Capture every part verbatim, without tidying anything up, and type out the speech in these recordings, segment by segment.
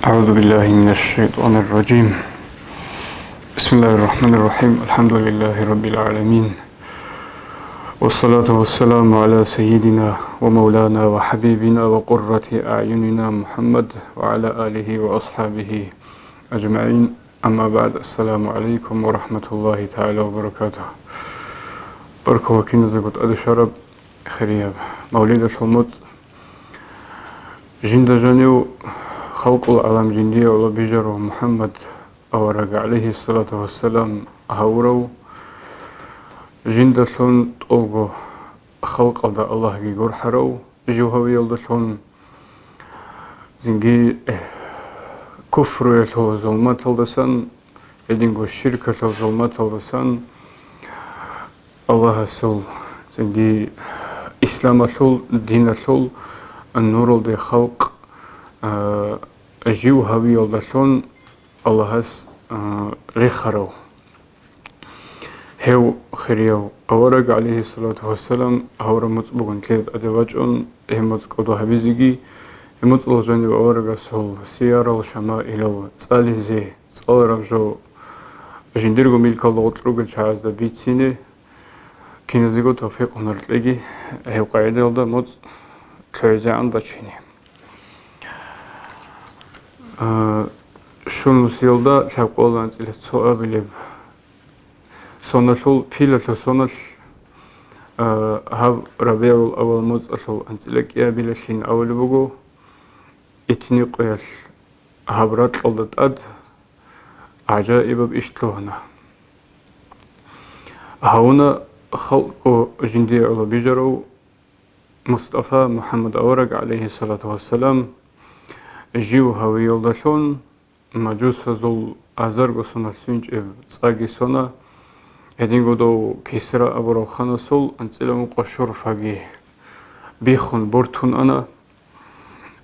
أعوذ بالله من الشيطان الرجيم. بسم الله الرحمن الرحيم. الحمد لله رب العالمين. والصلاة والسلام على سيدنا ومولانا وحبيبنا وقرة أعيننا محمد وعلى آله وأصحابه أجمعين. أما بعد. السلام عليكم ورحمة الله تعالى وبركاته. Баркала киназего тӀаде щвараб хирияб мавлидалъул моцӀ. Жинда жанив халкъул гӀалам жиндие гӀоло бижарав МухӀаммад авараг, гӀалайгьиссалату вассалам, гьавурав, жиндалъун тӀолго халкъалда Аллагьги гурхӀарав, жив гьавиялдалъун, цинги, э, куфруялъул зулматалдасан, гьединго ширкалъул зулматалдасан, Аллагьасул, цинги исламалъул диналъул нуралде халкъ, а, жив гьавиялдалъун Аллагьас, а, рехарав. Гьев хирияв авараг, гӀалайгьиссалату вассалам, гьавураб моцӀ бугин, лъида тӀаде вачӀун, гьеб моцӀ кӀодо гьабизеги, гьеб моцӀалъ жанив аварагасул сиярал, шамаилал цӀализе, цӀалараб жо жиндирго милкалда гъоркь ругел чагӀазда бицине, киназего тавфикъ гьунар кьеги, гьеб къагӀидаялда моцӀ лъугӀизегӀан бачине. А, щун нусиялда лъабкъоялда анцӀила цо абилеб. Соналъул, пилалъул соналъ, а, гьаб РабигӀул-аввал моцӀалъул анцӀила кӀиабилалъин абулеб буго, Этни къоялъ гьаб ракьалда тӀад гӀажаибаб иш лъугьана. Гьавуна халкъго жиндие гӀоло бижарав Мустафа МухӀаммад авараг, гӀалайгьиссалату вассалам, жив гьавиялдалъун мажусазул азарго соналъ сунчӀеб цӀаги сона, гьединго дов Кисра абурав ханасул анцӀила ункъо шурфаги биххун бортун ана.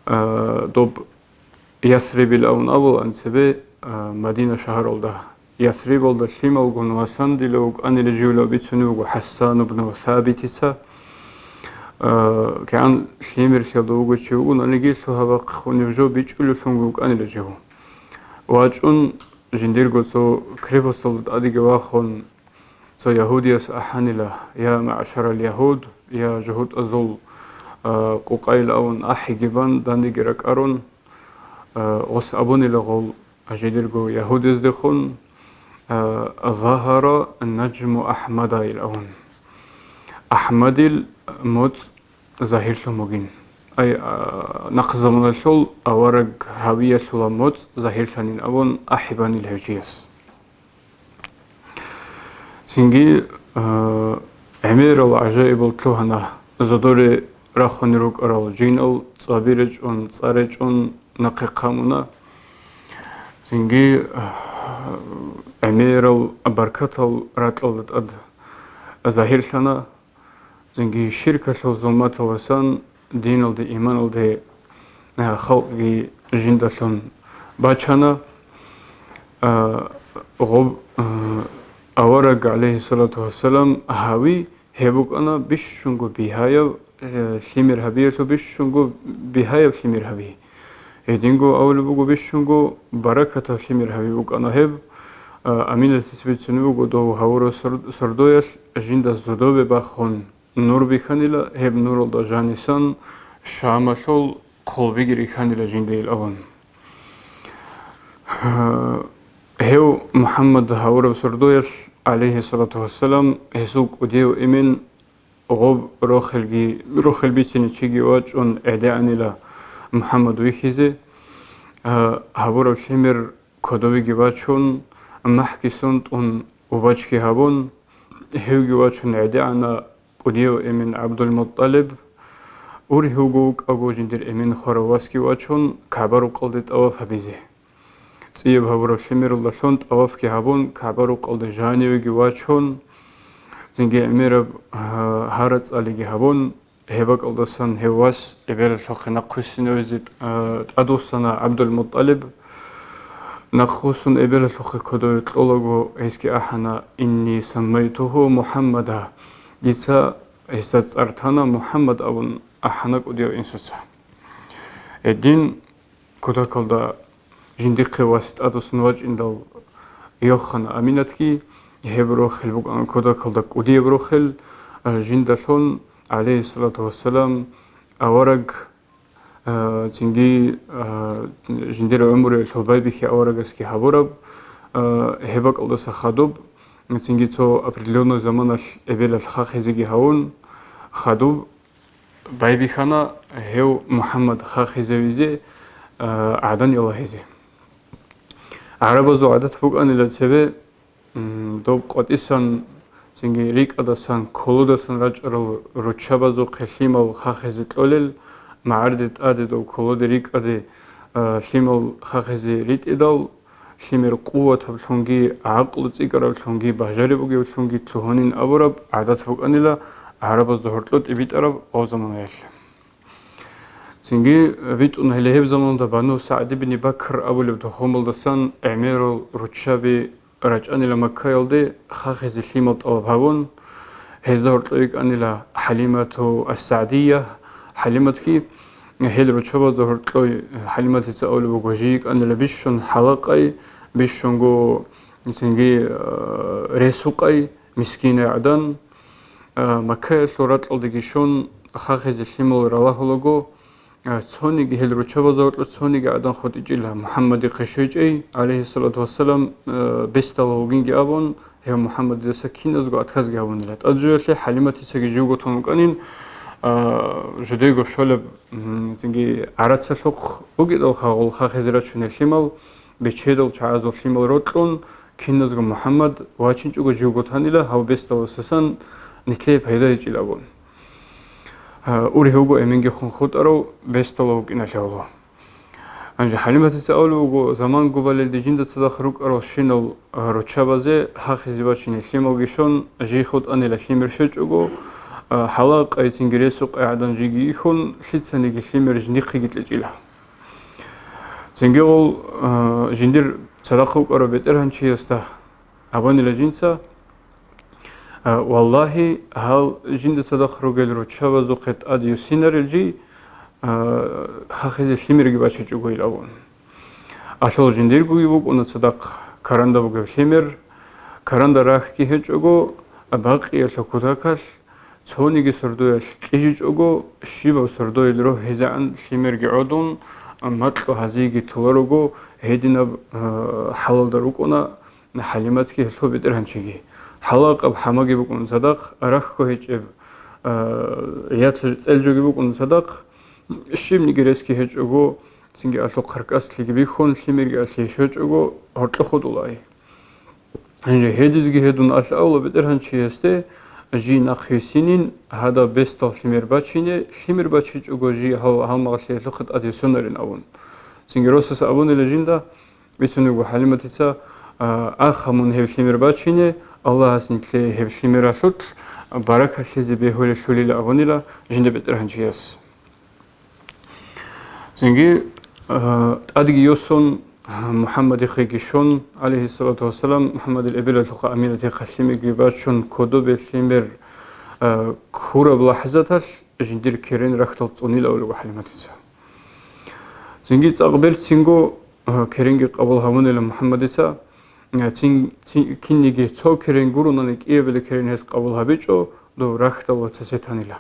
А, доб Ясрибил авун абула анцебе, а, Мадина шагьаралда. Ясрибалда лъималгун васандила вукӀанила жив, бицунеб буго ХӀасан ибну Сабитица. А, кигӀан лъимерлъиялда вуго чи вугонаниги, лъугьа-бахъ хунеб жо бичӀчӀулевлъунги вукӀанила жив. ВачӀун, жиндирго цо крепосталда тӀадеги вахун, цо ягьудияс ахӀанила: «Я маъшарал ягьуд, я жугьутӀазул, а, къукъайил авун ахӀиги бан, даниги ракӀарун», а, гъос абунила гъол жидерго ягьудияздехун, а, «Загьара наджму АхӀмада», ил авун. АхӀмадил моцӀ загьирлъун бугин. Ай, а, нахъ заманалъул авараг гьавиялъула моцӀ загьирлъанин абун ахӀибанил гьев чияс. Цинги, а, гӀемерал гӀажаибал лъугьана зодоре рахунел рукӀарал жинал, цӀаби речӀун, цӀа речӀун нахъе хъамуна. Цинги, а, гӀемерал баркатал ракьалда тӀад загьирлъана. Цинги ширкалъул зулматаласан диналде, иманалде, а, халкъги жиндалъун бачана. А, гъоб-, а, авараг, гӀалайгьиссалату вассалам, гьави гьеб букӀана бищунго бигьаяб, э, лъимер гьабиялъул бищунго бигьаяб лъимер гьаби. Гьединго авулеб буго бищунго баракатаб лъимер гьаби букӀана гьеб. А, Аминатица бицунеб буго дов гьавурав сор-, сордоялъ жинда зодобе бахун нур бихьанила, гьеб нуралда жанисан Шамалъул хъулбиги рихьанила жиндайил абун. Гьев МухӀаммад гьавураб сордоялъ, гӀалайгьиссалату вассалам, гьесул кӀудияв эмен гъоб рохелги, рохел бицине чиги вачӀун гӀедегӀанила МухӀаммад вихьизе. Гьабураб лъимер кодовеги бачун, махӀги сунтӀун, убачги гьабун, гьевги вачун гӀедегӀана кӀудияв эмен ГӀабдулмутӀалиб, ургьивго вукӀаго жиндир эмен хварав васги вачун, КагӀба-рукъалде тӀаваф гьабизе. ЦӀияб гьабураб лъимералдалъун тӀавафги гьабун, КагӀба-рукъалде жанивеги вачун, цинги гӀемераб, а, гьара цӀалиги гьабун, гьеб бакӀалдасан гьев вас эбелалъухъе нахъвиссине везе, а, тӀадвуссана ГӀабдулмутӀалиб. Нахъвуссун эбелалъухъе кодове кьолаго, гьесги ахӀана: «Инни саммайтугьу МухӀаммада», дица гьесда цӀар тана МухӀаммад абун ахӀана кӀудияв инсуца. Гьедин кутакалда жиндихъе васитӀадасан вачӀиндал йохана Аминатги, гьеб рохел букӀана кодакалда кӀудияб рохел, а, жиндалъун, гӀалейхиссалату вассалам, авараг, а, цинги, а, жиндир гӀумруялъул байбихьи аварагасги гьабураб, а, гьеб бакӀалдаса хадуб, цинги цо определённый заманалъ эбелалъ хахизеги гьавун, хадуб байбихьана гьев МухӀаммад хахизавизе, а, гӀадан ялагьизе. ГӀарабазул гӀадат букӀанила цебе, м, доб къватӀисан, цинги рикӀкӀадасан, кколодасан рачӀарал руччабазухъе лъимал хахизе кьолел, магӀарде тӀаде доб кколоде рикӀкӀаде, а, лъимал хахизе ритӀидал, лъимер къуватаблъунги, гӀакълу цӀикӀкӀараблъунги, бажари бугевлъунги лъугьунин абураб гӀадат букӀанила гӀарабазда гьоркьоб тӀибитӀараб гъов заманаялъ. Цинги битӀун гьеле гьеб заманалда Бану СагӀд ибн Бакр абулеб тухумалдасан гӀемерал руччаби рачӀанила Маккаялде хахизе лъимал тӀалаб гьабун, гьезда гьоркьов йикӀанила ХӀалимату ас-СагӀдия. ХӀалиматги гьел руччабазда гьоркьой ХӀалиматица абулеб буго, жий йикӀанила бищун хӀалакъай, бищунго цинги, э, ресукъай, мискинай гӀадан. Э, Маккаялъул ракьалдеги щун, хахизе лъимал ралагьулаго, э, цониги гьел руччабазда гьоркьо цониги гӀадан хутӀичӀила МухӀаммадихъе щвечӀей, гӀалейхиссалату вассалам, э, бесдала вугинги абун, гьев МухӀаммадидаса киназго отказги гьабунила. ТӀаде жоялъе ХӀалиматицаги живго тун вукӀанин, а, жидейго щолеб, м, цинги гӀарацалъухъ бугедал хагъул хахизе рачунел лъимал, бечедал чагӀазул лъимал рокьун, киназго МухӀаммад вачинчӀого живго танила, гьав бесдаласасан нилъее пайда гьечӀила абун. А, ургьивго эменги хун хутӀарав бесдала вукӀиналъе гьоло. Гьанже ХӀалиматица абулеб буго, заман губалелде жинда цадахъ рукӀарал щинал, а, руччабазе хахизе бачине лъималги щун, жий хутӀанила лъимер щвечӀого, а, хӀалакъай цинги ресукъай гӀадан жийги йихьун, лъицаниги лъимер жиндихъеги кьечӀила. Цинги гъол, а, жиндир цадахъ вукӀарав бетӀергьанчиясда абунила жинца, а, валлагьи, гьал жинда цадахъ ругел руччабазухъе тӀад юссинарел жий, а, хахизе лъимерги бачичӀогойил абун. Алъул жиндиргоги букӀуна цадахъ каранда бугеб лъимер, каранда рахьги гьечӀого, бакъиялъул кутакалъ, цониги сордоялъ кьижичӀого, щибаб сордоялъ рогьизегӀан лъимерги гӀодун, макьу гьазиеги толарого, гьединаб, а, хӀалалда рукӀуна ХӀалиматги гьелъул бетӀергьанчиги. ХӀалакъаб хӀамаги букӀун цадахъ, рахьго гьечӀеб, а, ятлу цӀелжоги букӀун цадахъ, щибниги ресги гьечӀого, цинги алъул хъаркӀаслъиги бихьун, лъимерги алъие щвечӀого, гьоркьо хутӀулай. Гьанже гьедизги гьедун алъ авла бетӀергьанчиясде жий нахъ гьесинин, гьадаб бесдал лъимер бачине, лъимер бачичӀого жий гьал-, гьалмагълъиялъухъе тӀад гьесунарин абун. Цинги росас абунила жинда, бицунебго ХӀалиматица, а, аха мун гьеб лъимер бачине, Аллагьас нилъее гьеб лъимералъулъ баракалъизе бегьулелъулила абунила жинда бетӀергьанчияс. Цинги, а, тӀадги йосун, а, МухӀаммадихъеги щун, гӀалайгьиссалату вассалам, МухӀаммадил эбелалъухъа Аминатихъа лъимерги бачун, кодобе лъимер, а, ккураб лахӀзаталъ жиндир керен рахьдал цӀунила абулеб ХӀалиматица. Цинги цӀакъ берцинго, а, керенги къабул гьабунила МухӀаммадица, а, цин-, цин-, кинниги цо керен гуронани кӀиябилеб керен гьес къабул гьабичӀо, дов рахьдал вацасе танила.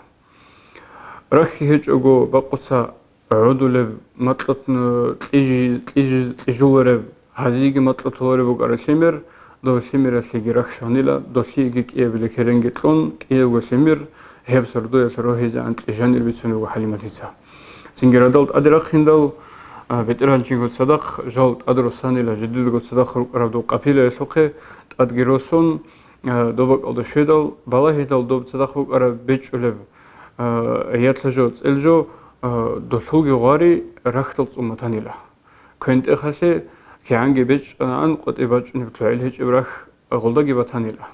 Рахьги гьечӀого бакъуца гӀодулеб, макьутӀ-, кьижи-, кьижи-, кьижулареб, гьазиеги макьутӀулареб букӀараб лъимер, дов лъимералъеги рахь щванила, долъиеги кӀиябилеб керенги кьун, кӀиябго лъимер гьеб сордоялъ рогьизегӀан кьижанир бицунебго ХӀалиматица. Цинги радал тӀаде рахъиндал, а, бетӀергьанчиго цадахъ жал тӀад росанила, жидидго цадахъ рукӀараб дов къапилаялъухъе тӀадги росун, а, доб бакӀалда щведал, балагьидал доб цадахъ букӀараб бечӀулеб, а, ятлъа жо, цӀел жо, а, долъулги гъвари рахьдал цӀун батанила. КвентӀехалъе кигӀанги бечӀчӀанагӀан къватӀибе бачӀунеб лъугӀел гьечӀеб рахь гъолдаги батанила.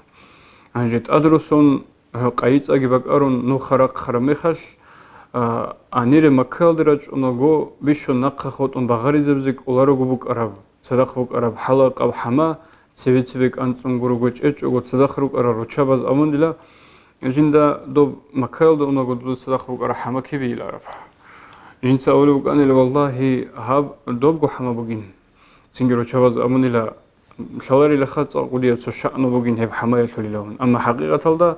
Гьанже тӀад росун, а, къайи цӀаги бакӀарун нуха рахъараб мехалъ, а, гьанире Маккаялде рачӀунаго бищун нахъа хутӀун багъаризабизе кӀоларого букӀараб, цадахъ букӀараб хӀалакъаб хӀама, цебе-цебе кӀанцӀун гурого чӀечӀого цадахъ рукӀарал руччабаз абунила, жинда доб Маккаялда унаго дуда цадахъ букӀараб хӀама кибейилараб? Жинца абулеб букӀанила, валлагьи, гьаб добго хӀама бугин. Цинги ручабаз абунила, лъаларилаха цӀакъ кӀудияб цо шаъну бугин гьеб хӀамаялъулилавун. Амма хӀакъикъаталда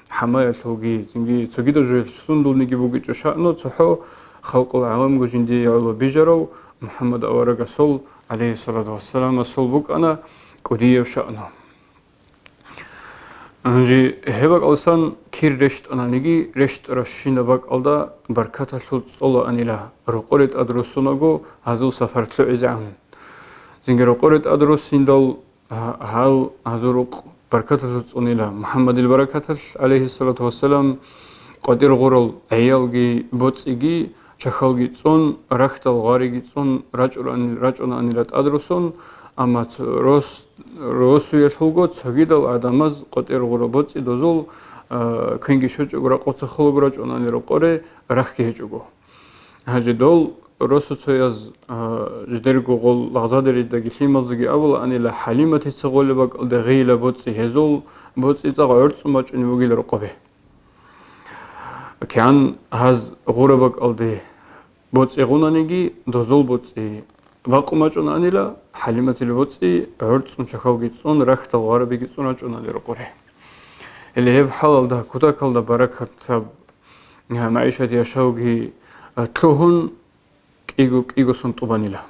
хӀамаялъулги, цинги цогидаб жоялъ сундулниги бугечӀо шаъну, цохӀо халкъул гӀаламго жиндие гӀоло бижарав МухӀаммад аварагасул, гӀалайгьиссалату вассаламасул, букӀана кӀудияб шаъну. Гьанже гьеб бакӀалсан кир рещтӀананиги, рещтӀарабщинаб бакӀалда баркаталъул цӀолаанила, рокъоре тӀад руссунаго гьазул сапар лъугӀизегӀан. Цинги рокъоре тӀад руссиндал, гьа-, гьал гьазул рукъ баркаталъул цӀунила. МухӀаммадил баракаталъ, гӀалайгьиссалату вассалам, къватӀир гъурал гӀиялги боцӀиги, чахьалги цӀун, рахьдал гъвариги цӀун рачӀураан-, рачӀунаанила тӀад руссун, амма ц-, рос-, росуялъулго цогидал гӀадамаз къватӀир гъурал боцӀи дозул, а, квенги щочӀого ракъуца холого рачӀунаанила рокъоре, рахьги гьечӀого. Гьанже дол росуцояз, а, жидерго гъол лагъзадеридаги лъималзаги абулаанила, ХӀалиматица гъолеб бакӀалде гъийила боцӀи, гьезул боцӀи цӀакъ гӀорцӀун бачӀунеб бугила рокъобе. КигӀан гьаз гъураб бакӀалде боцӀи гъунаниги, дозул боцӀи бакъун бачӀунаанила, ХӀалиматил боцӀи гӀорцӀун чахьалги цӀун, рахьдал гъварабиги цӀун рачӀунали рокъоре. Гьеле гьеб хӀалалда кутакалда баракатаб, а, магӀишат яшавги, а, лъугьун, кӀиго, кӀиго сон тӀубанила.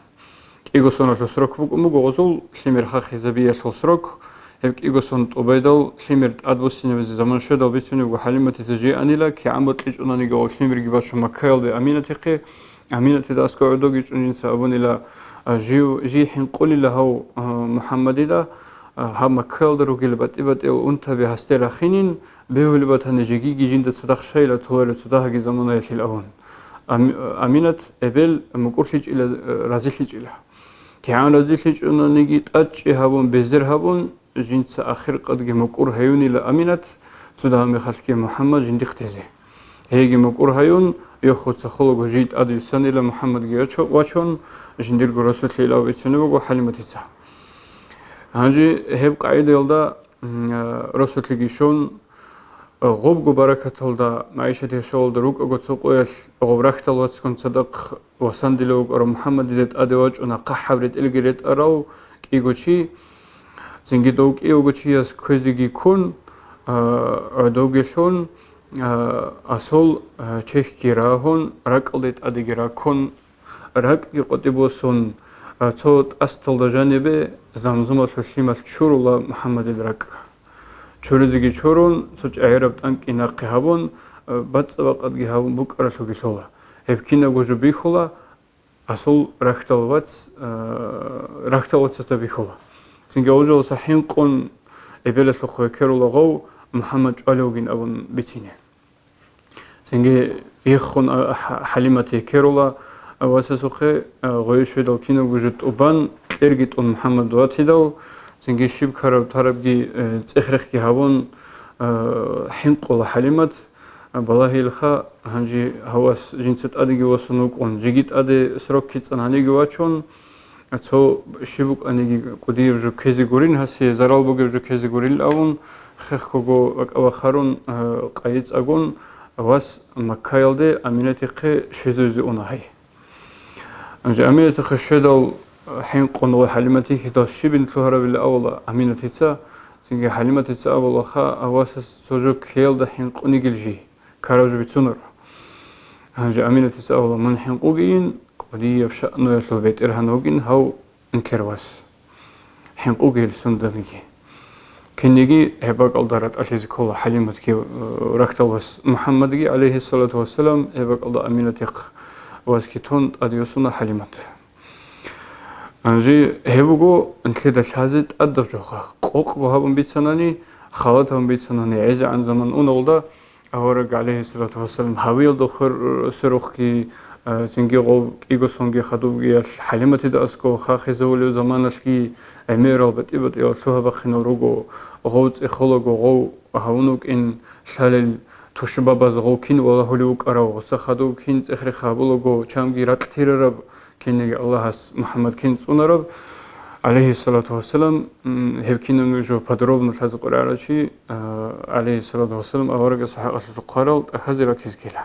КӀиго соналъул срок букӀун буго гъозул лъимер хахизабиялъул срок. Гьеб кӀиго сон тӀубайдал лъимер тӀадбуссинабизе заман щведал бицунеб буго ХӀалиматица жианила, кигӀан бокьичӀонаниги гъов лъимерги бачун Маккаялде Аминатихъе. Аминатида аскӀов гӀодовги чӀун жинца абунила, а, жив, жий хӀинкъулила гьав, а, МухӀаммадида, а, гьаб Маккаялда ругел батӀи-батӀиял унтаби гьасде рахинин, бегьулеб батани, жегиги жинда цадахъ щайила толарев цо дагьаги заманаялъил абун. Ами-, Аминат эбел мукӀурлъичӀила, разилъичӀила. КигӀан разилъичӀонаниги, тӀадчӀи гьабун, безер гьабун, жинца ахиркъадги мукӀур гьаюнила Аминат, цо дагьаб мехалъги МухӀаммад жиндихъ тезе. Гьейги мукӀур гьаюн, йохуца холого жий тӀаде йисанила МухӀаммадги вачо-, вачун, жиндирго росулъе илав бицунеб буго ХӀалиматица. Гьанже гьеб къагӀидаялда, м, а, росулъеги щун, а, гъобго баракаталда, магӀишат яшавалда рукӀаго цо къоялъ гъоб рахьдал вацгун цадахъ васандилев вукӀарав МухӀаммадида тӀаде вачӀуна хъахӀаб ретӀелги ретӀарав кӀиго чи. Цинги дов кӀиявго чияс кквезеги ккун, а, гӀодовги лъун, а, асул, а, чехьги рагьун, ракӀалде тӀадеги раккун, ракӀги къватӀиб босун, а, цо тӀасалда жанибе Замзамалъул лъималъ чурула МухӀаммадил ракӀ. Чуризеги чурун, цо чӀегӀераб тӀанкӀги нахъе гьабун, а, бацӀцӀадаб къадги гьабун букӀаралъуги лъола. Гьеб кинабго жо бихьула, асул рахьдал вац, а, рахьдал вацасда бихьула. Цинги гьав жоялдаса хӀинкъун эбелалъухъе ккерула гъов МухӀаммад чӀвалев вугин абун бицине. Цинги йиххун, а, Хьа-, ХӀалиматие ккерула, а, васасухъе, а, гъой щведал кинабго жо тӀубан, кьерги тӀун МухӀаммад ватидал, цинги щиб ккараб тарабги, э, цӀех-рехги гьабун, а, хӀинкъула ХӀалимат, а, балагьилха, гьанже гьав вас жинца тӀадеги восун вукӀун, жеги тӀаде срок кицӀан гьаниги вачун, Цо щиб букӀаниги кӀудияб жо ккезе гурин, гьасие зарал бугеб жо ккезе гурин абун, хехго бакӀа вахарун, а, къайи цӀагун, вас Маккаялде Аминатихъе щвезавизе уна гьай. Аминатихъе щведал, хӀинкъун ва ХӀалиматихъидал щибин лъугьарабила авала Аминатица, цинги ХӀалиматица авалаха, авасас цо жо ккеялда хӀинкъунигил жи. Караб жо бицунар. Гьанже Аминатица авала, мун хӀинкъугийин, кӀудияб шаънуялъул бетӀергьан вугин гьав нилъер вас. ХӀинкъугейил сунданиги. Кинниги гьеб бакӀалда ратӀалъизе ккола ХӀалиматги, э, рахьдал вас МухӀаммадги, гӀалайгьиссалату вассалам, гьеб бакӀалда Аминатихъ васги тун тӀадвуссуна ХӀалимат. Гьанже гьеб буго нилъеда лъазе тӀадаб жоха. Къокъго гьабун бицанани, халат гьабун бицанани, гӀезегӀан заман уналда, авараг, гӀалайгьиссалату вассалам, гьавиялда хвер-, сверухъги, а, цинги гъов кӀиго сонги хадубги, ХӀалиматида аскӀов хахизавулев заманалъги, гӀемерал батӀи-батӀиял лъугьа-бахъинал руго, гъов цӀехолаго гъов гьавун вукӀин лъалел, тушбабаз гъов кин валагьулев вукӀарав, гъоса хадуб кин цӀех-рех гьабулаго, чамги ракьтирараб, кинниги Аллагьас МухӀаммад кин цӀунараб, гӀалайгьиссалату вассалам, м, гьеб кинаб нуж подробно лъазе къваригӀарав чи, а, гӀалайгьиссалату вассалам, аварагасул хӀакъалъулъ хъварал тӀахьазе раккизе ккела.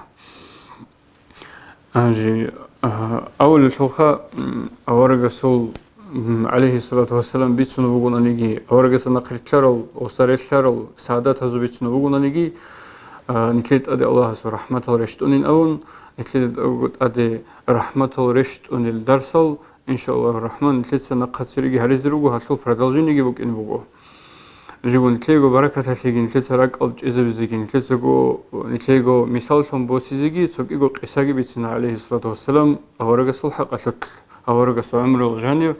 Гьанже, а, авалалъулха, м, аварагасул м, гӀалайгьиссалату вассалам, бицунеб бугонаниги, аварагасда нахърилълъарал, осарелълъарал сагӀдатазул бицунеб бугонаниги, а, нилъее тӀаде Аллагьасул рахӀматал рещтӀунин абун, нилъее тӀаде рахӀматал рещтӀунел дарсал, иншааллагьу рахӀман, нилъеца нахъа цереги гьаризе руго, гьалъул продолжениеги букӀине буго. Жиб нилъеего баракаталъеги, нилъеца ракӀал чӀезабизеги, нилъецаго, нилъеего мисаллъун босизеги цо кӀиго къисаги бицина, гӀалайгьиссалату вассалам, аварагасул хӀакъалъулъ, аварагасул гӀумру жанив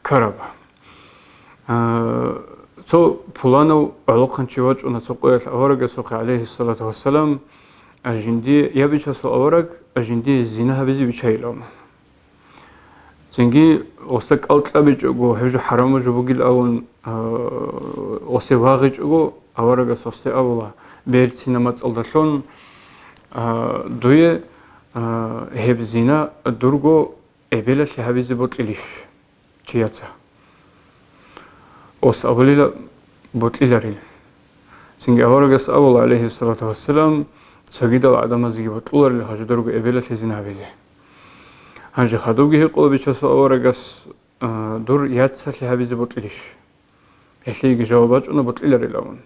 ккараб. А, цо пуланав гӀолохъанчи вачӀуна цо къоялъ аварагасухъе, гӀалайгьиссалату вассалам, а, жиндие, я бичасул авараг, а, жиндие зина гьабизе бичайилан. Цинги гъосда кӀал кьабичӀого, гьеб жо хӀарамаб жо бугил абун, а, гъосе вагъичӀого, аварагас гъосде абула, берцина мацӀалдалъун, а, дуе, а, гьеб зина дурго эбелалъе гьабизе бокьилищ чияца? Гъос абулила, бокьиларил. Цинги аварагас абула, гӀалайгьиссалату вассалам, цогидал гӀадамазеги бокьуларил гьажударго эбелалъе зина гьабизе. Гьанже хадубги гьикъула бичасул аварагас, а, дур яцалъе гьабизе бокьилищ? Гьелъиеги жаваб бачӀуна, бокьиларил абун.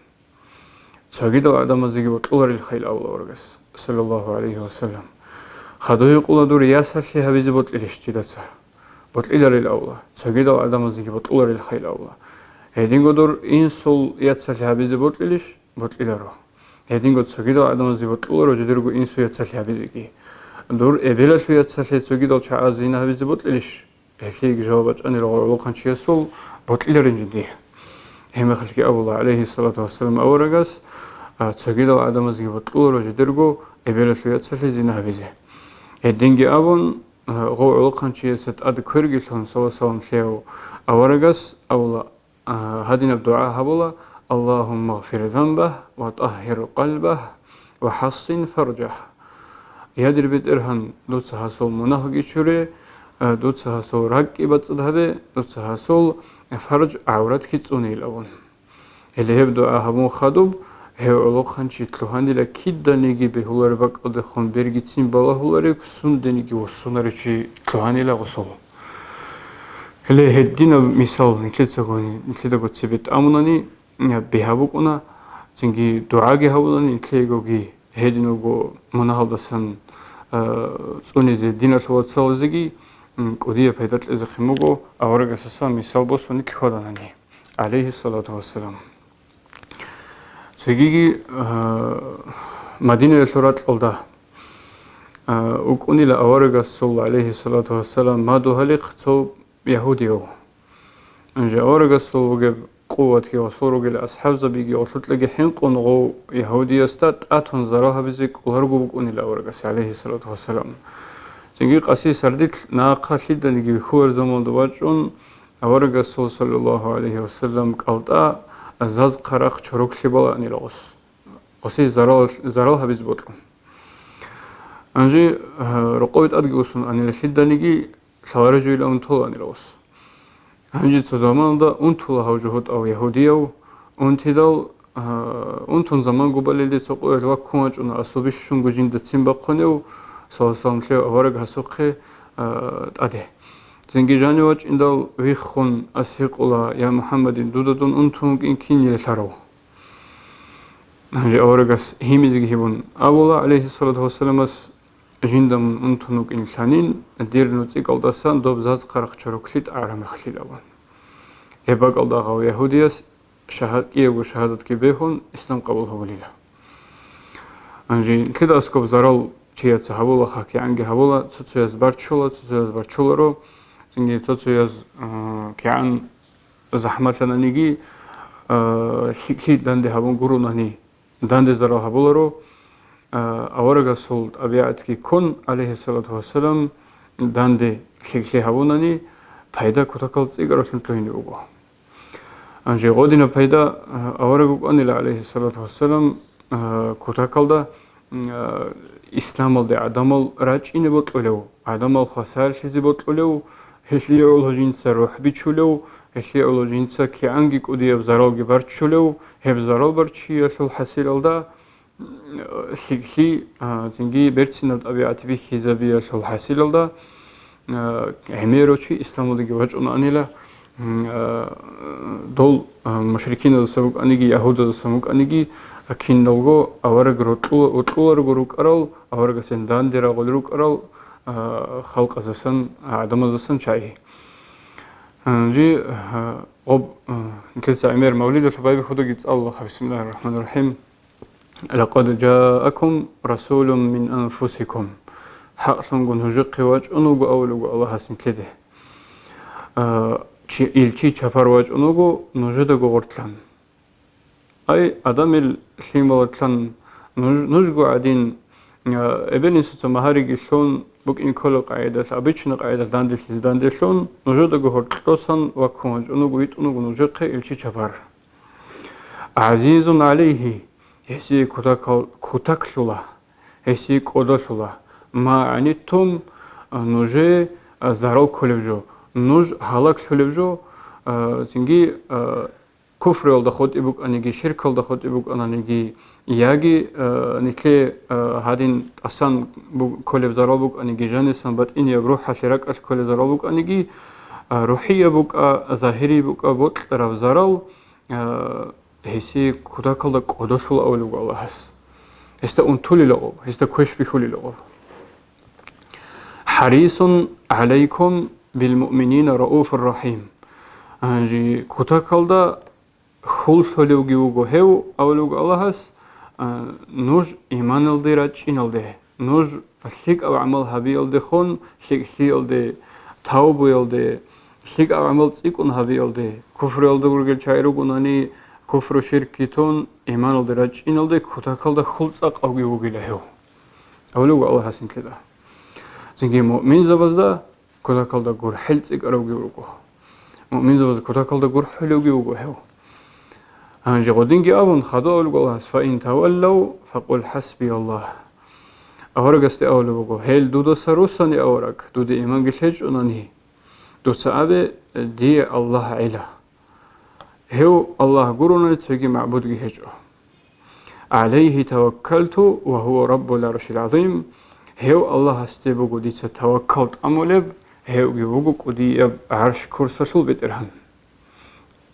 Цогидал гӀадамазеги бокьуларил хайил абула аварагас, саллаллагьу гӀалайгьи ва саллам. Хадуб гьикъула, дур ясалъе гьабизе бокьилищ чияца? Бокьиларил абула, цогидал гӀадамазеги бокьуларил хайил абула. Гьединго дур инсул яцалъе гьабизе бокьилищ? Бокьиларо. Гьединго цогидал гӀадамазе бокьуларо жидерго инсул яцалъе гьабизеги. Дур эбелалъул яцалъе цогидал чагӀаз зина гьабизе бокьилищ? Гьелъиеги жаваб бачӀанила гъолохъанчиясул, бокьиларин жиндие. Гьеб мехалъги абула, гӀалайгьиссалату вассалам, аварагас, а, цогидал гӀадамазеги бокьуларо жидерго эбелалъул яцалъе зина гьабизе. Гьединги абун, а, гъов гӀолохъанчиясда тӀад кверги лъун, саллаллагьу гӀалайгьи ва саллам, лъев аварагас абула, а, гьадинаб дугӀа гьабула: «Аллагьумма гъфир занбагь ва тӀагьгьир къалбагь ва хӀассин фаржагь». Я дир БетӀергьан, дуца гьасул мунагьги чуре, а, дуца гьасул ракӀги бацӀцӀад гьабе, дуца гьасул фарж, гӀавратги цӀунейилан. Гьеле гьеб дугӀа гьабун хадуб, гьев гӀолохъанчи лъугьанила киданиги бегьулареб бакӀалдехун бергицин балагьуларев, сундениги вуссунарев чи лъугьанила гъосул. Гьеле гьединаб мисал нилъецаго, нилъедаго цебе тӀамунани, бигьа букӀуна, цинги дугӀаги гьабунани нилъеегоги гьединабго мунагьалдасан, а, цӀунизе диналъул вацалазеги, м, кӀудияб пайда кьезехъин буго, аварагасдасан мисал босун нилъ хьваданани, гӀалайгьиссалату вассалам. Цогиги, а, Мадинаялъул ракьалда, а, вукӀунила аварагасул, гӀалайгьиссалату вассалам, мадугьалихъ цо ягьудияв. Гьанже аварагасул вугеб къуватги ва гъосул ругел асхӀабзабиги гъолъукьаги хӀинкъун гъов ягьудиясда тӀатун зарал гьабизе кӀоларого букӀунила аварагас, гӀалайгьиссалату вассалам. Цинги къаси сардилъ нахъа лъиданиги вихьулареб заманалда вачӀун, аварагасул, саллаллагьу гӀалайгьи ва саллам, кӀалтӀа заз хъарахъ чороклъи балаанила гъос. Гъосе зарал, зарал гьабизе бокьун. Гьанже, а, рокъове тӀадги усун анила лъиданиги, лъаларе жойилан унтуланила гъос. Гьанже цо заманалда унтула гьав жугьутӀав ягьудияв, унтидал, а, унтун заман губалелде цо къоялъ ваккун вачӀуна, асул бищунго жинда ццин бахъунев, саллаллагьу гӀалайгьи ва саллам, лъев авараг гьасухъе, а, тӀаде. Цинги жанив вачӀиндал виххун, ас гьикъула: «Я МухӀаммадин, дуда дун унтун вукӀин кинила лъарав?» Гьанже аварагас гьимизеги гьибун абула, гӀалайгьиссалату вассаламас: «Жинда мун унтун вукӀин лъанин, дир нуцӀикӀалдасан доб заз хъарахъ чороклъи тӀагӀараб мехалъилан». Гьеб бакӀалда гъав ягьудияс шагьа-, кӀиябго шагьадатги бегьун, ислам къабул гьабулила. Гьанже нилъеда аскӀоб зарал чияца гьабула, хъакигӀанги гьабула, цо-цояз барччула, цо-цояз барччуларо, цинги цо-цояз, а, кигӀан захӀмалъананиги, а, лъикӀлъи данде гьабун гурунани, данде зарал гьабуларо, а, аварагасул тӀабигӀатги ккун, гӀалайгьиссалату вассалам, данде лъикӀлъи гьабунани, пайда кутакал цӀикӀкӀаралъун лъугьине буго. Гьанже гъодинаб пайда, а, авараг вукӀанила, гӀалайгьиссалату вассалам, а, кутакалда, м, а, исламалде гӀадамал рачӀине бокьулев, гӀадамал хвасарлъизе бокьулев, гьелъие гӀоло жинца рухӀ бичулев, гьелъие гӀоло жинца кигӀанги кӀудияб заралги барччулев, гьеб зарал барччиялъул хӀасилалда, лъикӀлъи, а, цинги берцинаб тӀабигӀат бихьизабиялъул хӀасилалда, а, гӀемерав чи исламалдеги вачӀунаанила, м, а, дол, а, мушрикиназаса вукӀаниги, ягьудазаса вукӀаниги, а, киналго авараг рокьула-, рокьуларго рукӀарал, аварагасен данде рагъул рукӀарал, а, халкъазасан, а, гӀадамазасан чагӀи. А, жи, а, гъоб, а, нилъеца гӀемер мавлидалъул байбихьудаги цӀалулаха, бисмиллагьир рахӀманир рахӀим. «Лакъад жаакум расулун мин анфусикум». ХӀакълъунго нужехъе вачӀун вуго, абулеб буго Аллагьас нилъеде. А, чи, илчи чапар вачӀун вуго нужедаго гъорлъан. Ай, адамил лъималатлъан нуж, нужго гӀадин, а, эбел-инсуца магьариги лъун, букӀин кколеб къагӀидалъ, обычный къагӀидалъ данделъизе данделъун, нужедаго гьоркьосан ваккун вачӀун вуго, витӀун вуго нужехъе илчи чапар. «ГӀазизун гӀалайгьи», гьесие кутакал-, кутаклъула, гьесие кӀодолъула, «ма гӀаниттум», а, нужее, а, зарал кколеб жо, нуж гьалаклъулеб жо, а, цинги, а, куфруялда хутӀи букӀаниги, ширкалда хутӀи букӀананиги, яги, а, нилъее, а, гьадин тӀасан бу-, кколеб зарал букӀаниги, жанисан батӀинияб рухӀалъе ракӀалъ кколеб зарал букӀаниги, а, рухӀияб букӀа, загьирий букӀа, бокьараб зарал, а, гьесие кутакалда кӀодолъула абулеб буго Аллагьас. Гьесда унтулила гъоб, гьесда квеш бихьулила гъоб. «ХӀарисун гӀалайкум билмуъминина рауфур рахӀим». Гьанже кутакалда хьул лъолевги вуго гьев, абулеб буго Аллагьас, а, нуж иманалде рачӀиналде. Нуж лъикӀаб гӀамал гьабиялдехун лъикӀлъиялде, тавбуялде, лъикӀаб гӀамал цӀикӀкӀун гьабиялде, куфруялда ругел чагӀи ругонани, куфру-ширкги тун, иманалде рачӀиналде кутакалда хьул цӀакъавги вугила гьев. Авлуго Аллагьас нилъеда. Цинги муъминзабазда кутакалда гурхӀел цӀикӀкӀаравги вуго. Муъминзабазда кутакалда гурхӀулевги вуго гьев. Гьанже гъодинги абун, хадув авлуго Аллагьас: «Фаин таваллав, факъул хӀасби Аллагь». Аварагасде абулеб буго: «Гьел дудаса руссани авараг, дуда иманги лъечӀунани, дуца абе, дие Аллагь гӀела. Гьев Аллагь гурони цоги магӀбудги гьечӀо. ГӀалайгьи таваккалту ва гьува раббул гӀаршил гӀазим». Гьев Аллагьасде буго дица таваккал тӀамулеб, гьевги вуго кӀудияб гӀарш-курсалъул БетӀергьан.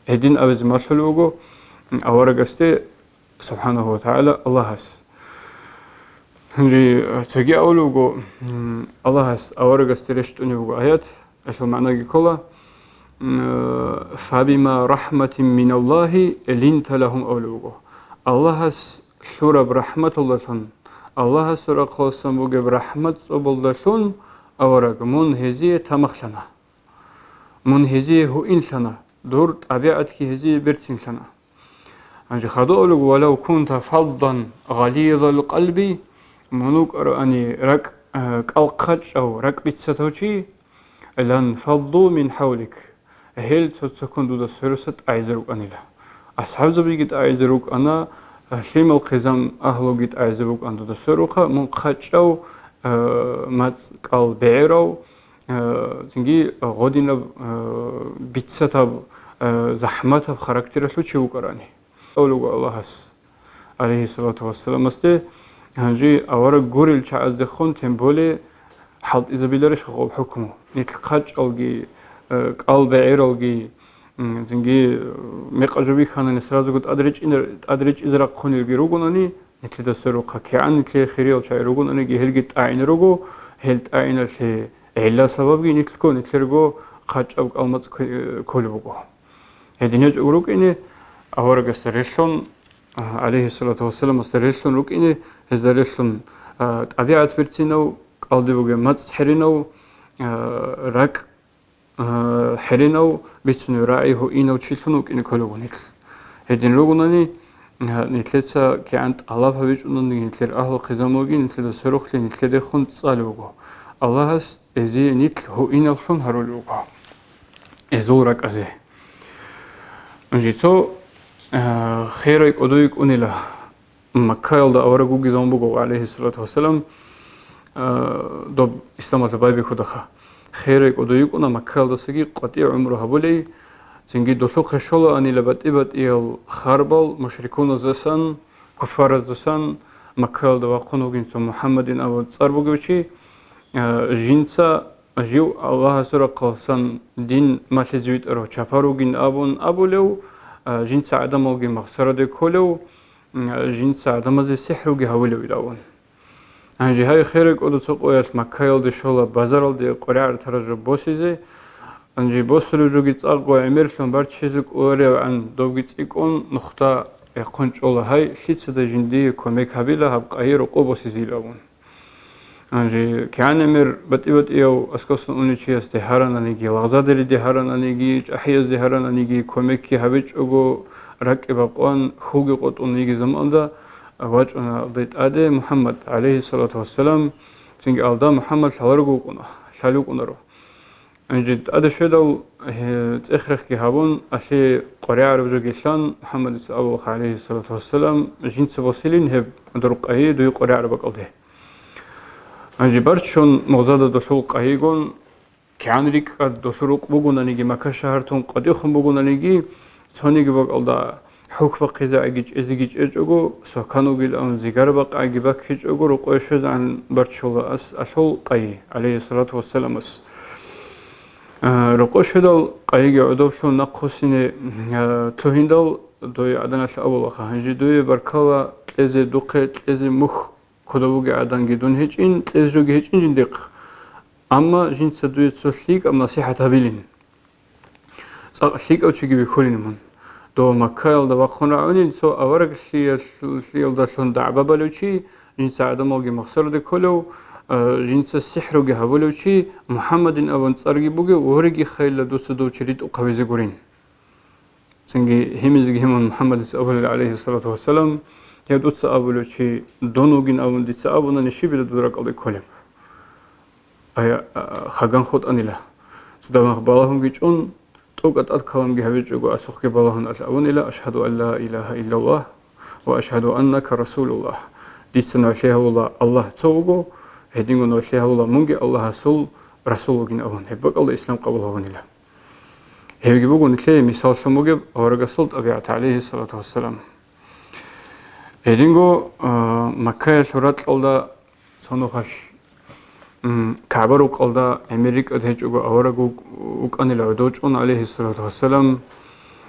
Гьедин абизе малъулеб буго аварагасде, субхӀанагьу ва тагӀала, Аллагьас. Гьанже цоги абулеб буго, м, Аллагьас аварагасде рещтӀунеб буго аят, гьелъул магӀнаги ккола, м, «Фабима рахӀматин миналлагьи линта лагьум», абулеб буго. Аллагьас лъураб рахӀматалдалъун, Аллагьасул рахъаласан бугеб рахӀмат цӀобалдалъун, авараг, мун гьезие тамахлъана. Мун гьезие гьуинлъана, дур тӀабигӀатги гьезие берцинлъана. Гьанже хадув абулеб: «Валав кунта фаззан гъализал къалби», мун вукӀароани ракӀ, э, кӀал хъачӀав, ракӀ биццатав чи, «ланфаззу мин хӀавлик», гьел цо-цоккун дуда сверуса тӀагӀизе рукӀанила. АсхӀабзабиги тӀагӀизе рукӀана, лъимал-хъизан агьлуги тӀагӀизе букӀана дуда сверухъа, мун хъачӀав, э, мацӀ кӀал бегӀерав, э, цинги гъодинаб, э, биццатаб, э, захӀматаб характералъул чи вукӀарани. Авлуго Аллагьас, гӀалайгьиссалату вассаламасде, гьанже авараг гурел чагӀаздехун, тем более, хӀалтӀизабиларищ гъоб хӀукму? Нилъ хъачӀалги, э, кӀал бегӀералги, м, цинги, э, мекъаб жо бихьанани, сразуго тӀадречӀинар-, тӀадречӀизе рахъунелги ругонани, нилъеда сверухъа кигӀан нилъее хириял чагӀи ругонаниги, гьелги тӀагӀине руго, гьел тӀагӀиналъе гӀилла-сабабги нилъго, нилъерго хъачӀаб кӀалмацӀ кк-, кколеб буго. Гьедин гьечӀого рукӀине, аварагасда релълъун, а, гӀалайгьиссалату вассаламасда релълъун рукӀине, гьезда релълъун, а, тӀабигӀат берцинав, кӀалде бугеб мацӀ хӀеринав, а, ракӀ, а, хӀеринав, бицунеб рагӀи гьуинав чилъун вукӀине кколеб буго нилъ. Гьедин ругонани, а, нилъеца кигӀан тӀалаб гьабичӀунани, нилъер агьлу-хъизамалги нилъеда сверухълъи нилъедехун цӀалеб буго. Аллагьас гьезие нилъ гьуинаблъун гьарулеб буго. Гьезул ракӀазе. Жицо, а, херай кӀодо йикӀунила. Маккаялда авараг вугезавун буго, гӀалайгьиссалату вассалам, а, доб исламалъа байбихьудаха. Херай кӀодо йикӀуна Маккаялдасаги къватӀи гӀумру гьабулей, цинги долъухъе щолаанила батӀи-батӀиял харбал мушрикуназдасан, куффараздасан, Маккаялда вахъун вугин цо МухӀаммадин абун цӀар бугев чи, а, жинца жив Аллагьасул рахъалъан дин малъизе витӀарав чапар вугин абун абулев, а, жинца гӀадамалги махсараде кколев, м, жинца гӀадамазе сихӀруги гьавулев илавун. Гьанже гьай херекӀода цо къоялъ Маккаялде щола базаралде къваригӀар тараб жо босизе, гьанже босулев жоги цӀакъго гӀемерлъун барччизе кӀоларевгӀан добги цӀикӀкӀун нухда рехъун чӀола гьай, лъицада жиндие кумек гьабила гьаб къайи рокъо босизе илавун. Гьанже кигӀан гӀемер батӀи-батӀияв аскӀосан унев чиясде гьарананиги, лагъзадериде гьарананиги, чӀахӀиязде гьарананиги, кумекги гьабичӀого, ракӀги бакъван, хьулги къотӀун йиги заманда вачӀуна алдай тӀаде МухӀаммад, гӀалайгьиссалату вассалам, цинги алда МухӀаммад лъаларого вукӀуна, лъалев вукӀунаро. Гьанже тӀаде щведал, гье, цӀех-рехги гьабун, алъе къваригӀараб жоги лъан, МухӀаммадица абула, гӀалайгьиссалату вассалам, жинца босилин гьеб дур къайи дуе къваригӀараб бакӀалде. Гьанже барччун мугъзада долъул къайигун, кигӀан рикӀкӀад долъул рукъ бугонаниги, Макка шагьар тун къватӀихъун бугонаниги, цониги бакӀалда хӀухь бахъизегӀиги чӀезеги чӀечӀого, сокан вугилан, зигара бакъагӀиги баккичӀого, рокъое щвезегӀан барччула ас алъул къайи, гӀалайгьиссалату вассаламас. А, рокъо щведал, къайиги гӀодоблъун нахъвуссине, а, лъугьиндал, дой гӀаданалъ абулаха, гьанже дуе баркала кьезе, духъе кьезе мухь кодоб бугеб гӀаданги дун гьечӀин, кьезе жоги гьечӀин жиндихъ. Амма жинца дуе цо лъикӀаб насихӀат гьабилин. ЦӀакъ лъикӀав чиги бихьулин мун. Дов Маккаялда вахъун рагӀунин цо авараглъиялъулъиялдалъун дагӀба балев чи, жинца гӀадамалги махсараде кколев, а, жинца сихӀруги гьабулев чи, МухӀаммадин абун цӀарги бугев, вореги хайилла дуца дов чи ритӀухъ гьавизе гурин. Цинги гьимизеги гьимун МухӀаммадица абулел, гӀалайгьиссалату вассалам, я дуца абулев чи, дун вугин абун дица абунани, щибила дуда ракӀалде кколеб? Ай, а, хаган хутӀанила. Цо дагьаб балагьунги чӀун, тӀокӀа тӀад каламги гьабичӀого, асухъги балагьун алъ абунила: «Ашгьаду ан ла илагьа иллаллагь ва ашгьаду аннака расулуллагь». Дица нугӀлъи гьавула Аллагь цо вуго, гьединго нугӀлъи гьавула мунги Аллагьасул расул вугин абун, гьеб бакӀалда ислам къабул гьавунила. Гьебги буго нилъее мисаллъун бугеб аварагасул тӀабигӀат, гӀалайгьиссалату вассалам. Гьединго, а, Маккаялъул ракьалда цо нухалъ, м, КагӀба рукъалда гӀемер рикӀкӀад гьечӀого авараг вукӀ-, вукӀанила гӀодов чӀун, гӀалайгьиссалату вассалам.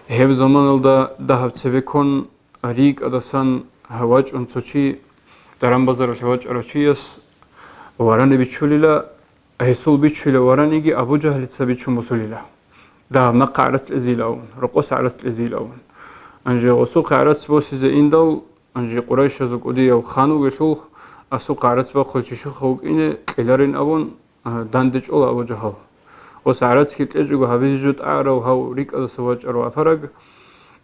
Гьеб заманалда дагьаб цебеккун рикӀкӀадасан гьа вачӀун цо чи, даран-базаралъе вачӀарав чияс варани бичулила, гьесул бичулев вараниги Абу Жагьлица бичун босулила. Дагьаб нахъа гӀарац кьезейилавун, рокъоса гӀарац кьезейилавун. Гьанже гъосухъе гӀарац босизе индал, гьанже Къурайшазул кӀудияв хан вугелъул, асухъе гӀарац бахъулев чи щухъа вукӀине кьеларин абун, а, данде чӀола Абу Жагьал. Гъос гӀарацги кьечӀого гьабизе жо тӀагӀарав гьав рикӀкӀадаса вачӀарав вапараг,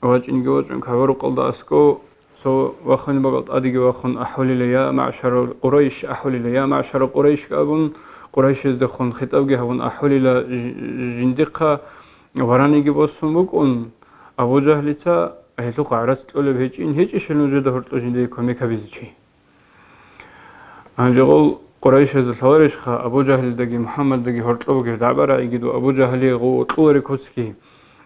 вачӀинги вачӀун КагӀба рукъалда аскӀов, цо вахунеб бакӀал тӀадеги вахун ахӀулила: «Я маъшара Къурайш», ахӀулила: «Я маъшара Къурайш», – абун, Къурайшиздехун хитӀабги гьабун ахӀулила, ж-, жиндихъа вараниги босун букӀун, Абу Жагьлица гьелъухъ гӀарац кьолеб гьечӀин, гьечӀищали нужеда гьоркьоб жиндие кумек гьабизе чи. Гьанже гъол Къурайшазда лъаларищха Абу Жагьлидаги МухӀаммаддаги гьоркьоб бугеб дагӀба-рагӀиги дов Абу Жагьлие гъов кьоларе куцги,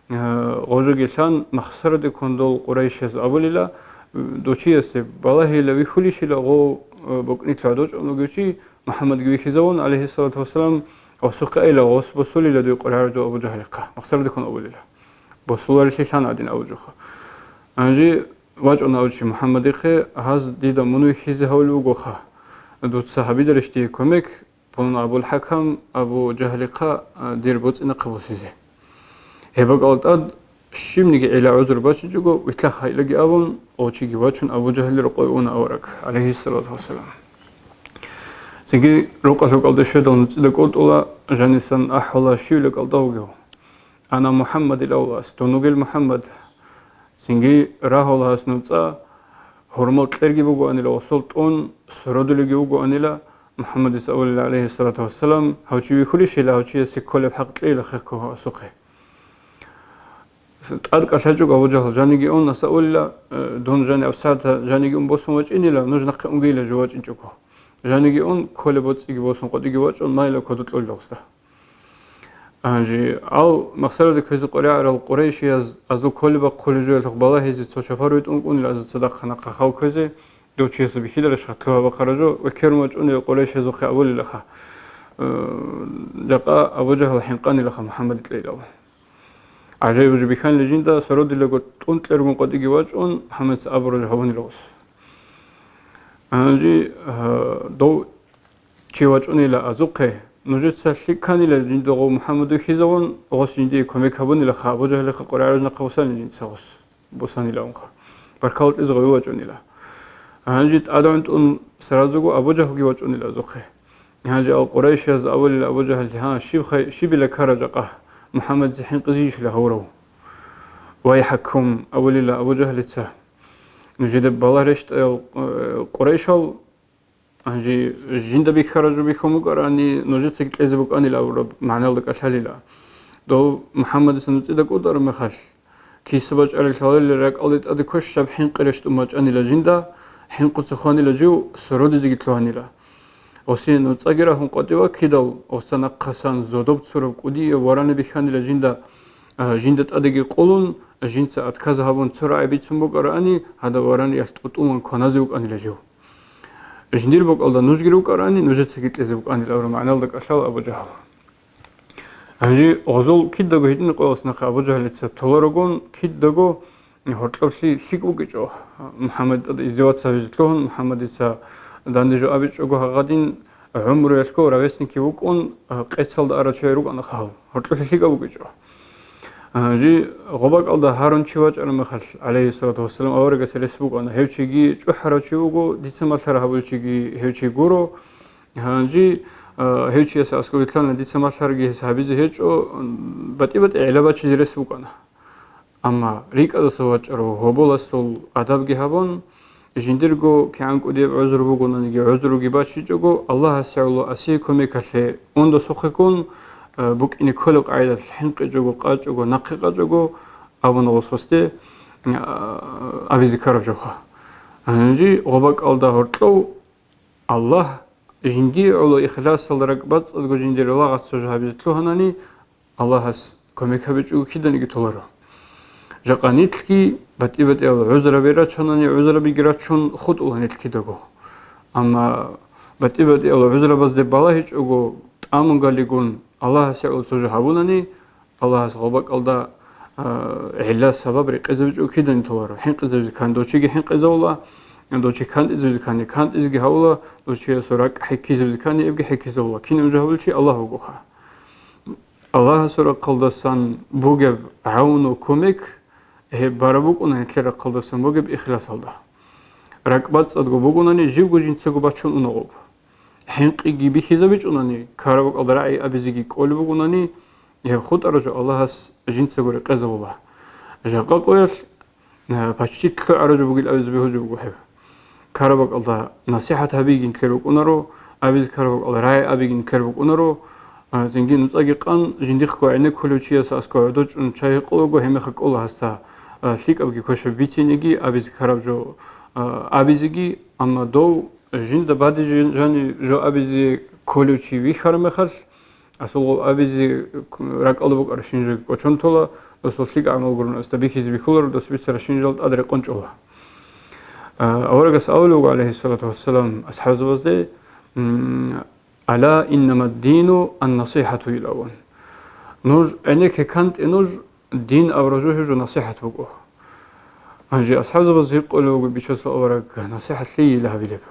э, гъожоги лъан, махсараде ккун дол Къурайшаз абулила, дов чиясе балагьила вихьулищила гъов, э, букӀнилъ гӀодов чӀун вугев чи МухӀаммадги вихьизавун, гӀалайгьиссалату вассалам, гъосухъе айила, гъос босулила дуе къваригӀараб жо Абу Жагьлихъа, махсараде ккун абулила. Босуларелъи лъан гӀадин абуджоха. Гьанже вачӀуна авчи МухӀаммадихъе, гьаз дида мун вихьизе гьавулев вугоха. Дуца гьабидарищ дие кумек, бун Абул-ХӀакам Абу Жагьлихъа, а, дир боцӀинахъе босизе. Гьеб бакӀалда тӀад щибниги гӀела гӀузру бачинчӀого, вилълъа хайилаги абун, гъов чиги вачун Абу Жагьлил рокъове уна авараг, гӀалайгьиссалату вассалам. Цинги рукъалъ-рукъалде щведал нуцӀида кӀолтӀула, жанисан ахӀула щивила кӀалда вугев. «Ана МухӀаммад», – ил авлас, дун вугел МухӀаммад. Цинги рагьула гьас нуцӀа, гьурмал кьерги бугоанила, гъосул тӀун сородулеги вугоанила, МухӀаммадица абулила, гӀалайгьиссалату вассалам, гьав чи вихьулищила, гьав чиясе кколеб хӀакъ кьейила хехго гьасухъе. ТӀад кӀалъачӀого Абу Жагьл жаниги ун, гьас абулила, э, дун жани абсагӀатда жаниги ун босун вачӀинила, нуж нахъе унгейила жо вачӀинчӀого. Жаниги ун, кколеб боцӀиги босун къотӀиги вачӀун, майила кодо кьолила гъосда. Гьанже ал махсараде кквезе къваригӀарал къурайшияз азул кколеб бахъулеб жоялъухъ балагьизе цо чапар витӀун вукӀунила аза цадахъ нахъа хал кквезе, дов чиясда бихьиларищха лъугьа-бахъараб жо, ва керун вачӀунел къурайшиязухъе абулилаха. э, жакъа Абу Жагьл хӀинкъанилаха МухӀаммаде кьейилан. ГӀажаиб жо бихьанила жинда, сородилаго тӀун кьергун къватӀиги вачӀун, МухӀаммадица абураб жо гьабунила гъос. Гьанже, э, дов чи вачӀунила азухъе, нужеца лъикӀ кканила жинда гъов МухӀаммад вихьизавун, гъос жиндие кумек гьабунилаха, Абу Жагьлихъа къваригӀараб нахъа босанила жинца гъос. Босанилавунха. Баркала кьезе гъов вачӀунила. Гьанже тӀадгӀунтӀун сразуго Абу Жагьлги вачӀунила азухъе. Гьанже ал Къурайшияз абулила Абу Жагьлица: «Гьа, щиб хай-, щибила ккараб жакъа? МухӀаммадица хӀинкъизейищила гьавурав? Вайхакум», — абулила Абу Жагьлица. Нужеда балагьарищ, э, Къурайшал, гьанже жинда бихьараб жо бихьун букӀарани, нужецаги кьезе букӀанила абураб магӀналда кӀалъалила. Дов МухӀаммадица нуцӀида кӀудараб мехалъ, киса бачӀарал лъаларила ракӀалде тӀаде квешаб хӀинкъи рещтӀун бачӀанила жинда, хӀинкъуца хванила жив, сородизеги лъугьанила. Гъосие нуцӀаги рагьун къватӀиве ваккидал, гъоса нахъасан зодоб цураб кӀудияб варани бихьанила жинда, а, жинда тӀадеги къулун, жинца отказ гьабун цо рагӀи бицун букӀараани, гьадаб вараниялъ тӀутӀулан кваназе вукӀанила жив. Жиндир бакӀалда нужги рукӀарани, нужецаги кьезе букӀанила абураб магӀналда кӀалъала Абу Жагьл. Гьанже гъозул кидаго гьедин къоялъ нахъа Абу Жагьлица толарогун, кидаго гьоркьоблъи лъикӀ букӀичӀо. МухӀаммадида издеваться гьабизе лъугьун, МухӀаммадица данде жо абичӀого гьагъадин гӀумруялъго ровесникив вукӀун, къецалда арав чи рукӀана хал. Гьоркьоблъи лъикӀаб букӀичӀо. Гьанже гъоб бакӀалда гьарун чи вачӀараб мехалъ, гӀалайгьиссалату вассалам, аварагас рес букӀана. Гьев чиги чӀухӀарав чи вуго, дица малъараб гьабулев чиги гьев чи гуро. Гьанже, а, гьев чияс аскӀове лъана, дица малъарабги гьес гьабизе гьечӀо, м, батӀи-батӀи гӀилла бачизе рес букӀана. Амма рикӀкӀадаса вачӀарав гьоболасул адабги гьабун, жиндирго кигӀан кӀудияб гӀузру бугонаниги, гӀузруги бачичӀого, Аллагьасе гӀоло асие кумекалъе ундасухъе ккун, а, букӀине кколеб къагӀидалъ хӀинкъичӀого, къачӀого, нахъе къачӀого абуна гъос гъосде, а, абизе ккараб жоха. Гьанже гъоб бакӀалда гьоркьов Аллагь жиндие гӀоло ихласалда ракӀбацӀцӀадго жиндир лагъас цо жо гьабизе лъугьанани, Аллагьас кумек гьабичӀого киданиги толаро. Жакъа нилъги батӀи-батӀиял гӀузраби рачанани, гӀузрабиги рачун хутӀула нилъ кидаго. Амма батӀи-батӀиял гӀузрабазде балагьичӀого, тӀамун галигун Аллагьасе гӀоло цо жо гьабунани, Аллагьас гъоб бакӀалда, а, гӀилла-сабаб рекъезабичӀого кидани толаро. ХӀинкъизабизе ккани дов чиги хӀинкъизавула, дов чи кантӀизабизе ккани кантӀизеги гьавула, дов чиясул ракӀ хӀеккизабизе ккани эбги хӀеккизавула. Кинаб жо гьабулев чи? Аллагь вугоха. Аллагьасул рахъалдасан бугеб гӀавну, кумек, гьеб бараб букӀуна нилъер рахъалдасан бугеб ихласалда. РакӀбацӀцӀадго бугунани, живго жинцаго бачун уна гъоб. ХӀинкъиги бихьизабичӀунани, ккараб бакӀалда рагӀи абизеги кколеб бугунани, гьеб хутӀараб жо Аллагьас жинцаго рекъезабула. Жакъа къоялъ, э, паччи лъугӀараб жо бугил абизе бегьулеб жо буго гьеб. Ккараб бакӀалда насихӀат гьабиги нилъер букӀунаро, абизе ккараб бакӀалда рагӀи абиги нилъер букӀунаро, а, цинги нуцӀаги къан, жиндихъго гӀенеккулев чияс аскӀов гӀодов чӀун чай гьекъолаго, гьебмехалъ кӀола гьасда, а, лъикӀабги квешаб бицинеги, абизе ккараб жо, а, абизеги, амма дов жинда бадиб жан-, жаниб жо абизе кколев чи вихьараб мехалъ, асул гъоб абизе к-, ракӀалда букӀарабщинаб жоги кӀочон тола, досул лъикӀаб гӀамал гурони асда бихьизе бихьуларо, дос бицарабщинаб жал тӀад рекъон чӀола. А, аварагас абулеб буго, гӀалайгьиссалату вассалам, асхӀабзабазде, м, «Ала иннама дину ан-насихӀату», — илавун. Нуж гӀенекке кантӀе нуж, дин абураб жо гьеб жо насихӀат буго. Гьанже асхӀабзабаз гьикъулев вуго, Бичасул авараг, насихӀат лъийила гьабилеб?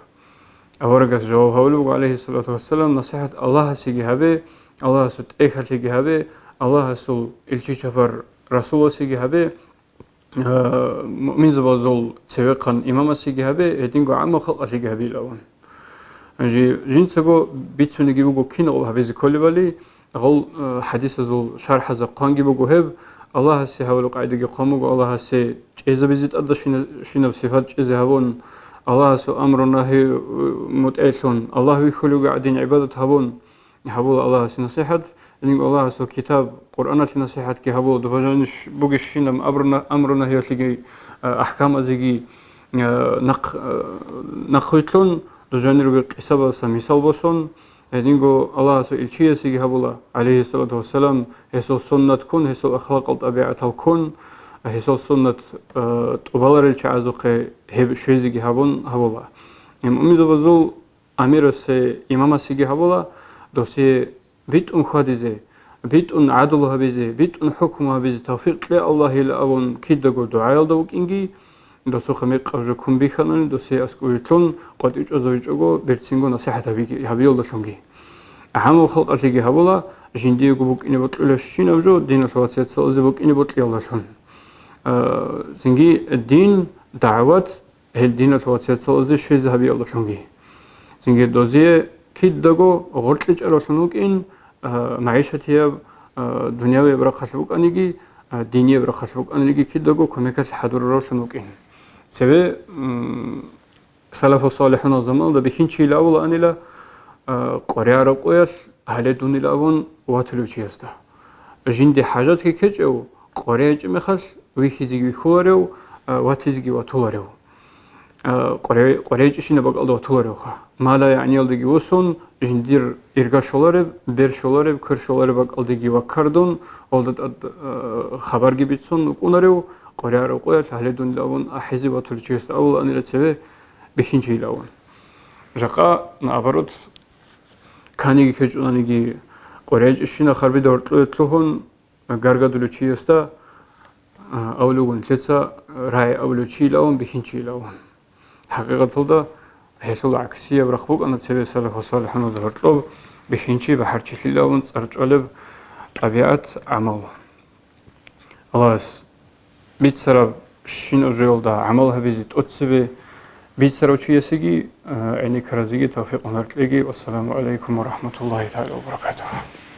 Аварагас жаваб гьабулеб буго, гӀалайгьиссалату вассалам, насихӀат Аллагьасеги гьабе, Аллагьасул тӀехьалъеги гьабе, Аллагьасул илчи-чапар Расуласеги гьабе, а, муъминзабазул цевехъан имамасеги гьабе, гьединго гӀаммаб халкъалъеги гьабилавун. Жи-, жинцаго бицунеги буго кинаб гъаб гьабизе кколебали, гъол, а, хӀадисазул шархӀазда хъванги буго гьеб, Аллагьасе гьабулеб къагӀидаги хъван буго, Аллагьасе чӀезабизе тӀадабщина-, щинаб сипат чӀезе гьабун, Аллагьасул амру-нагьи, э, мутӀигӀлъун, Аллагь вихьулевги гӀадин гӀибадат гьабун, гьабула Аллагьасе насихӀат, гьединго Аллагьасул китаб, Къуръаналъе насихӀатги гьабула, доба жаниб бугебщинаб абруна-, амру-нагьиялъеги, а, ахӀкамазеги, а, нахъ-, а, нахъвилълъун, дужанир ругел къисабаздаса мисал босун, гьединго Аллагьасул илчиясеги гьабула, гӀалайгьиссалату вассалам, гьесул суннат ккун, гьесул ахлакъал-тӀабигӀатал ккун, гьесул суннат, а, тӀубаларел чагӀазухъе гьеб щвезеги гьабун гьабула. Муъминзабазул амирасе, имамасеги гьабула, досие битӀун хьвадизе, битӀун гӀадлу гьабизе, битӀун хӀукму гьабизе тавфикъ кье, Аллагьила, абун кидаго дугӀаялда вукӀинги, досухъа мекъаб жо ккун бихьанани, досие аскӀове лъун, къватӀив чӀвазавичӀого берцинго насихӀат гьабиги-, гьабиялдалъунги. ГӀаммаб халкъалъеги гьабула, жиндиего букӀине бокьулебщинаб жо диналъул вацияцалазе букӀине бокьиялдалъун. А, цинги дин, дагӀват, гьел диналъул вацияцалазе щвезе гьабиялдалъунги. Цинги дозие кидаго гъоркье чӀаравлъун вукӀин, а, магӀишатияб, а, дунявияб рахъалъ букӀаниги, а, динияб рахъалъ букӀаниги кидаго кумекалъ хӀадураравлъун вукӀин. Цеве, м, салафу салихӀунал заманалда бихьинчийилан абулаанила, а, къваригӀараб къоялъ гьале дунилан абун ватулев чиясда. Жинде хӀажатги ккечӀев, къваригӀинчӀеб мехалъ вихьизеги вихьуларев, а, ватизеги ватуларев. А, къваригӀи-, къваригӀинчӀебщинаб бакӀалда ватуларевха. Ма ла ягӀниялдаги вуссун, жиндир ирга щолареб, бер щолареб, квер щолареб бакӀалдеги ваккардун, гьалда тӀад, а, хабарги бицун вукӀунарев, къваригӀараб къоялъ гьале дунилан абун ахӀизе ватулев чиясда абулаанила цеве бихьинчийилан абун. Жакъа, наоборот, каниги ккечӀониги, къваригӀинчӀебщинаб харбида гьоркьове лъугьун, гаргадулев чиясда, а, абулеб буго нилъеца рагӀи абулев чийилан абун, бихьинчийилан абун. ХӀакъикъаталда гьелъул гӀаксияб рахъ букӀана цебе салафу салихӀуназул гьоркьоб бихьинчи, бахӀарчилъилан абун цӀар чӀвалеб тӀабигӀат, гӀамал. Аллагьас бицараб щинаб жоялда гӀамал гьабизе тӀоцебе бицарав чиясеги, а, гӀенеккаразеги тавфикъ-гьунар кьеги. Вассаламу гӀалайкум ва рахӀматуллагьи тагӀала ва баракатугьу.